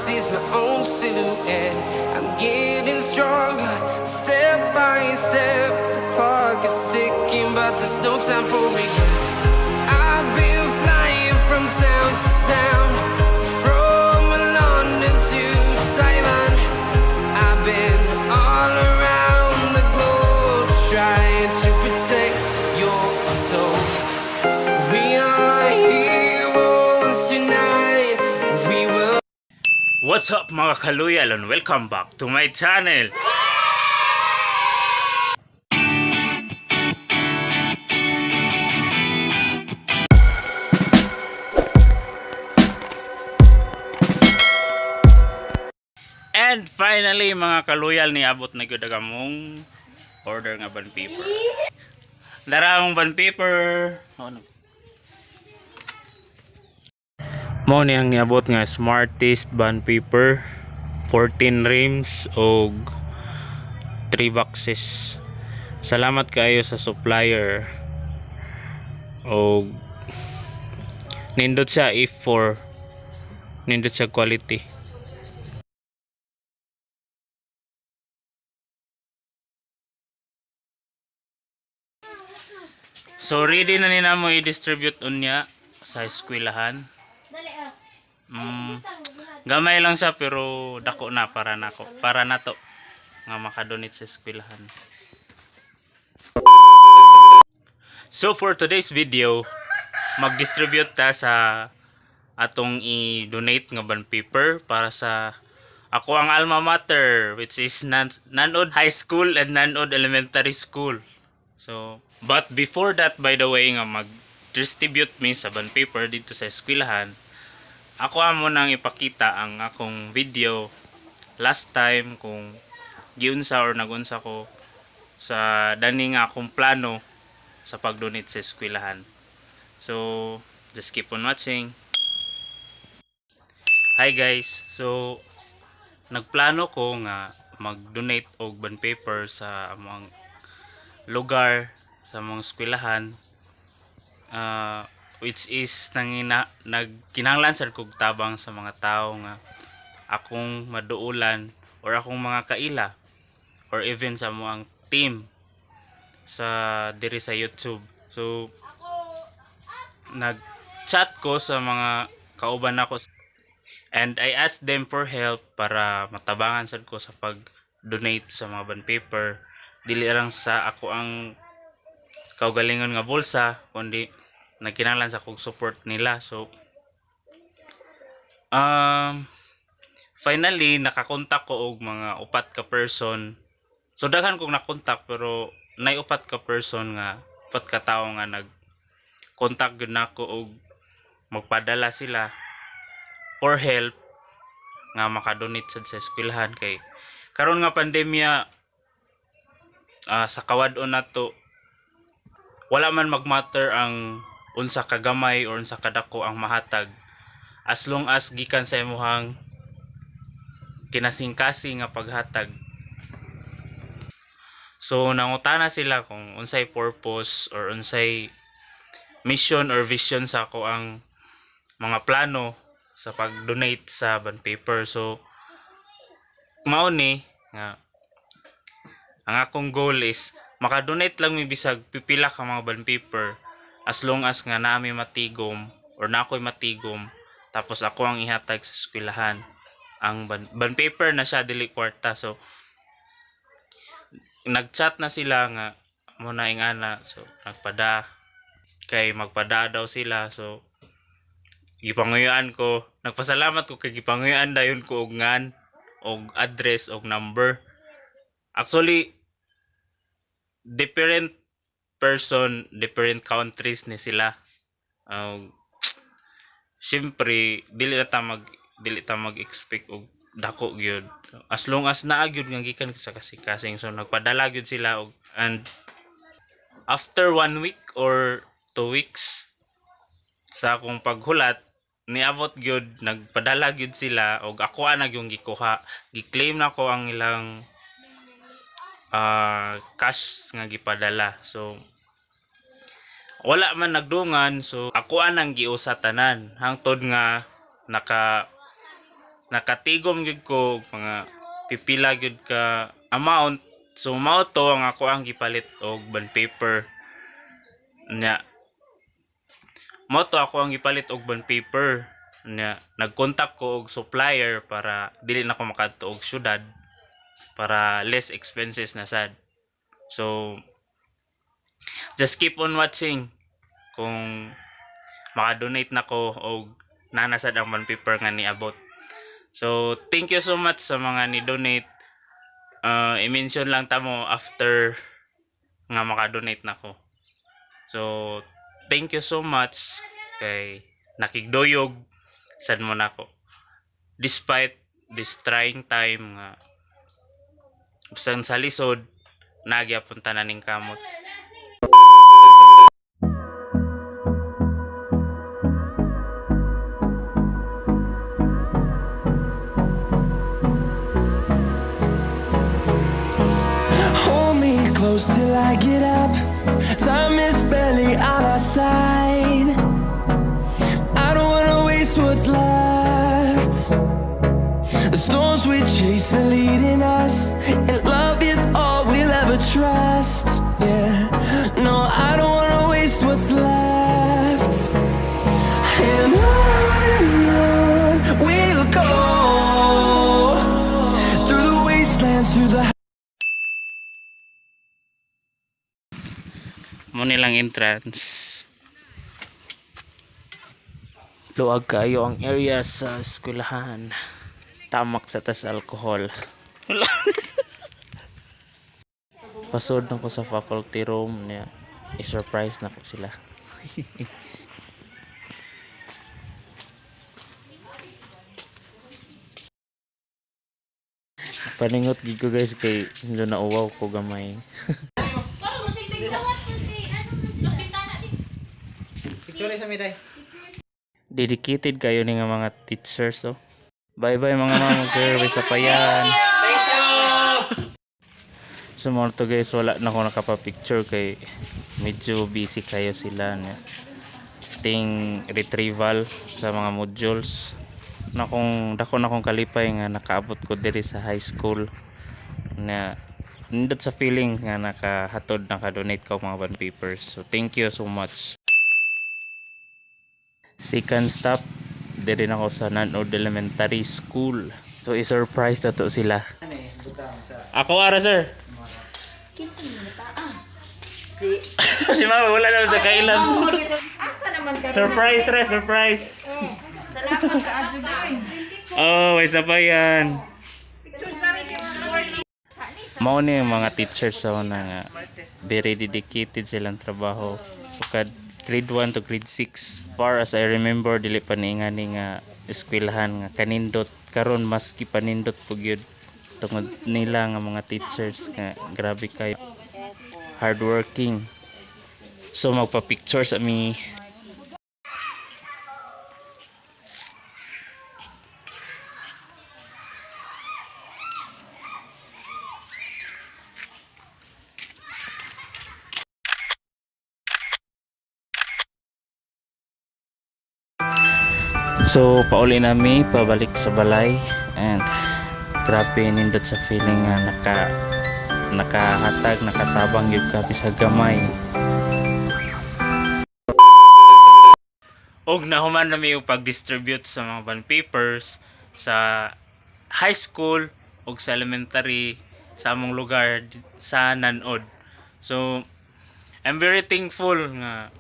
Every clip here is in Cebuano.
sees my own silhouette. I'm getting stronger, step by step. The clock is ticking, but there's no time for regrets. I've been flying from town to town, from London to Taiwan. I've been all around the globe trying to protect your soul. We are heroes tonight. We will. What's up, mga kaluyal, and welcome back to my channel! And finally, mga kaluyal, niabot na gyud ang among order nga bond paper. Dara among bond paper. Ano? Mao ni ang niabot nga Smartest bond paper, 14 reams og 3 boxes. Salamat kaayo sa supplier. Og nindot siya A4. Nindot siya quality. So ready na ni namo i-distribute unya sa eskwelahan. Dali ah. Gamay lang siya pero dako na para nako, para nato nga makadonate sa eskwelahan. So for today's video, mag-distribute ta sa atong i-donate nga bond paper para sa ako ang alma mater, which is Nanod High School and Nanod Elementary School. So, but before that, by the way, nga mag-distribute mi sa bond paper dito sa eskwelahan, ako amo nang ipakita ang akong video last time kung giunsa or nagunsa ko sa dani nga akong plano sa pag-donate sa eskwelahan. So, just keep on watching. Hi guys. So, nagplano ko nga mag-donate og bond paper sa among lugar, sa among eskwelahan, which is nangina nagkinahanglan sad kog tabang sa mga tao nga akong maduulan or akong mga kaila or even sa among team sa diri sa YouTube. So nag-chat ko sa mga kauban nako and I asked them for help para matabangan sad ko sa pag-donate sa mga bond paper, dili lang sa ako ang kaugalingon nga bulsa kundi nagkinahanglan sa kog support nila. So finally nakakontak ko og mga upat ka person. So daghan kong nakontak pero nay upat ka person nga upat ka tawo nga nag contact gyud nako og magpadala sila for help nga makadonate sad sa eskwelahan kay karon nga pandemya, sa kawad-on nato wala man magmatter ang unsa ka gamay or unsa kadako ang mahatag as long as gikan sa imong kinasingkasing nga paghatag. So nangutana sila kung unsay purpose or unsay mission or vision sa ako ang mga plano sa pag-donate sa bond paper. So mao ni nga ang akong goal is makadonate lang mi bisag pipila ka mga bond paper as long as nga naa mi matigom or na ako'y matigom, tapos ako ang ihatag sa eskwelahan ang bond paper na siya, dili kwarta. So nagchat na sila nga mo na ingana, so nagpada kay magpada daw sila. So gipanguyuan ko, nagpasalamat ko kay gipanguyuan dayon ko og ngan og address og number. Actually different person, different countries ni sila. Syempre dili ta mag-expect og dako gyud as long as naa gyud nga gikan sa kasing-kasing. So nagpadala gyud sila og, and after one week or 2 weeks sa akong paghulat, niabot gyud, nagpadala gyud sila og ako ana gyud gikuha, gi-claim nako ang ilang cash nga gipadala. So wala man nagdungan, so ako anang giusa tanan hangtod nga naka Nakatigom gyud ko og mga pipila gyud ka amount. So mao to ang ako ang gipalit og bond paper. Nya mao to ako ang gipalit og bond paper. Nya nagkontak ko og supplier para dili na ko makadto og syudad para less expenses na sad. So just keep on watching kung maka-donate na ko og nanasad ang bond paper nga niabot. So thank you so much sa mga ni-donate. I-mention lang ta mo after nga maka-donate na ko. So thank you so much kay nakigduyog sad mo nako. Despite this trying time nga bisan sa lisod nagyapon tanan ning kamot. Hold me close till I get up. Time is barely on our side. I don't wanna waste what's left. The storms we chase are leading us, and love is all we'll ever trust. Yeah, no, I don't wanna waste what's left. And on we'll go through the wastelands, through the Mo nilang entrance. Luag kayo ang area sa eskwelahan. Tamak sa tas alcohol. Pasod na ko sa faculty room niya. I-surprise na ko sila. Paningot gid ko, guys, kay medyo nauwaw ko gamay. Picture sa miday. Dedicated kayo ni nga mga teachers, oh. Bye bye mga ma'am ug sir, bye sa payan. Thank you. So mo to, guys, wala na ko nakapa-picture kay medyo busy kayo sila niya. Ting retrieval sa mga modules. Na kung dako na kong kalipay nga nakaabot ko diri sa high school na nindot sa feeling nga nakahatod, naka-donate ko mga bond papers. So thank you so much. Second stop, diri na ko sa Nanod Elementary School. So i-surprise na to sila. Ano eh, butang sa Ako ara, sir. Si Si mama wala naman sa kailan. Asa naman ka? Surprise, re, surprise. Salamat ka. Oh, may sabayan. Mao ni ang mga teachers sa una nga very dedicated silang trabaho. So kad grade 1 to grade 6. Far as I remember, dili pa ni nga ni nga eskwelahan nga kanindot karon, mas gipanindot pug yun tungod nila nga mga teachers nga grabe kay hardworking. So magpa-picture sa mi. So pauli nami pabalik sa balay and grabe nindot sa feeling nga nakahatag, nakatabang gyud ka bisag gamay. Og nahuman nami og pag-distribute sa mga bond papers sa high school ug sa elementary sa among lugar sa Nanod. So I'm very thankful nga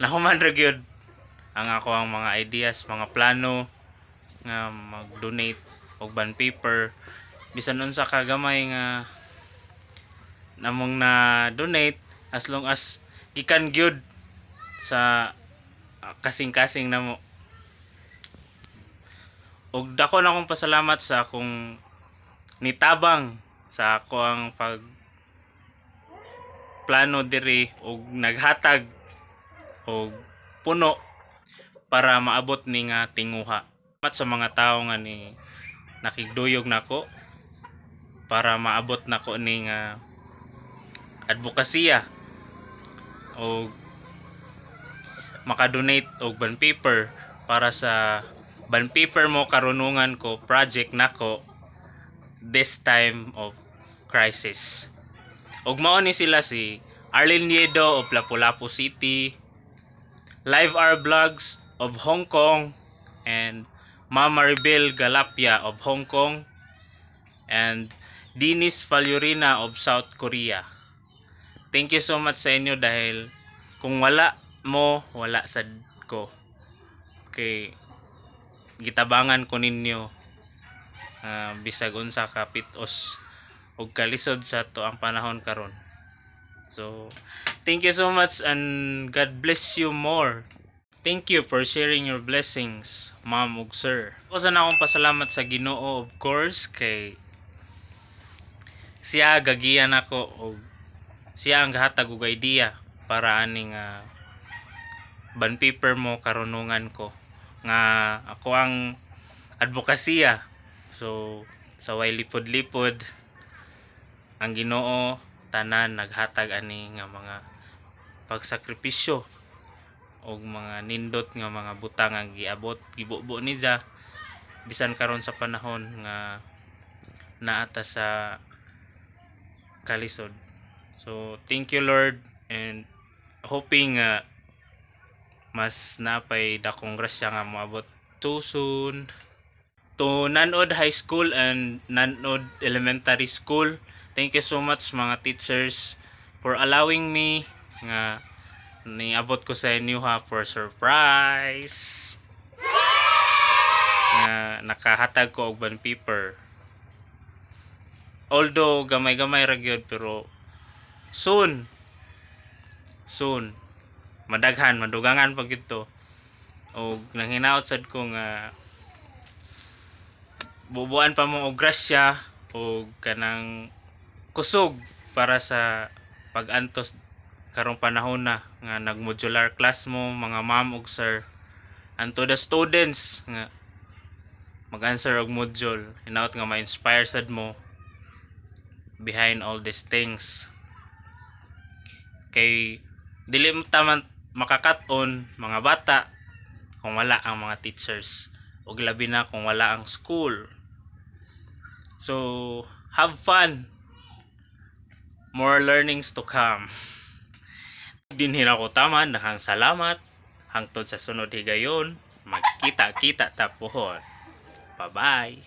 nahuman ra gyud ang ako ang mga ideas, mga plano nga mag-donate og bond paper bisan unsa ka gamay nga namong na donate, as long as gikan gyud sa kasing-kasing namo. Ug dako na akong pasalamat sa akong nitabang sa ako ang pag plano diri og naghatag og puno para maabot ni nga tinguha. Salamat sa mga tao nga ni nakigduyog nako para maabot nako ni nga advokasya og makadonate og bond paper para sa Bond Paper Mo Karunungan Ko project nako this time of crisis. Ug mao ni sila si Arlene Niedo of Lapu-Lapu City, Live R Vlogs of Hong Kong, and Mama Maribel Galapia of Hong Kong, and Dennis Falurina of South Korea. Thank you so much sa inyo dahil kung wala mo, wala sad ko. Kay gitabangan ko ninyo bisag unsa ka pitos ug kalisod sa to ang panahon karon. So, thank you so much and God bless you more. Thank you for sharing your blessings, ma'am ug sir. Ako sana akong pasalamat sa Ginoo, of course, kay siya gagiyan ako og siya ang gahatag og idea para aning Bond Paper Mo Karunungan Ko nga ako ang advokasya. So sa way lipod-lipod ang Ginoo tanan naghatag ani nga mga pagsakripisyo og mga nindot nga mga butang ang giabot gibubo niya bisan karon sa panahon nga naata sa kalisod. So thank you, Lord, and hoping nga mas napay dakong grasya nga moabot too soon. To Nanod High School and Nanod Elementary School, thank you so much, mga teachers, for allowing me nga niabot ko sa inyo ha for surprise nga nakahatag ko og bond paper. Although gamay-gamay ra gyud, pero soon soon madaghan, madugangan pa gyud to. Og nanghinaot sad ko nga bubuan pa mo og grasya og kanang kusog para sa pag-antos karong panahon na nga nag-modular class mo, mga ma'am ug sir, and to the students nga mag-answer og module, hinaot nga ma-inspire sad mo behind all these things kay dili mo taman makakat-on mga bata kung wala ang mga teachers ug labi na kung wala ang school. So have fun, more learnings to come. Dinhi na ko taman. Daghang salamat. Hangtod sa sunod higayon, magkita-kita ta pohon. Bye bye.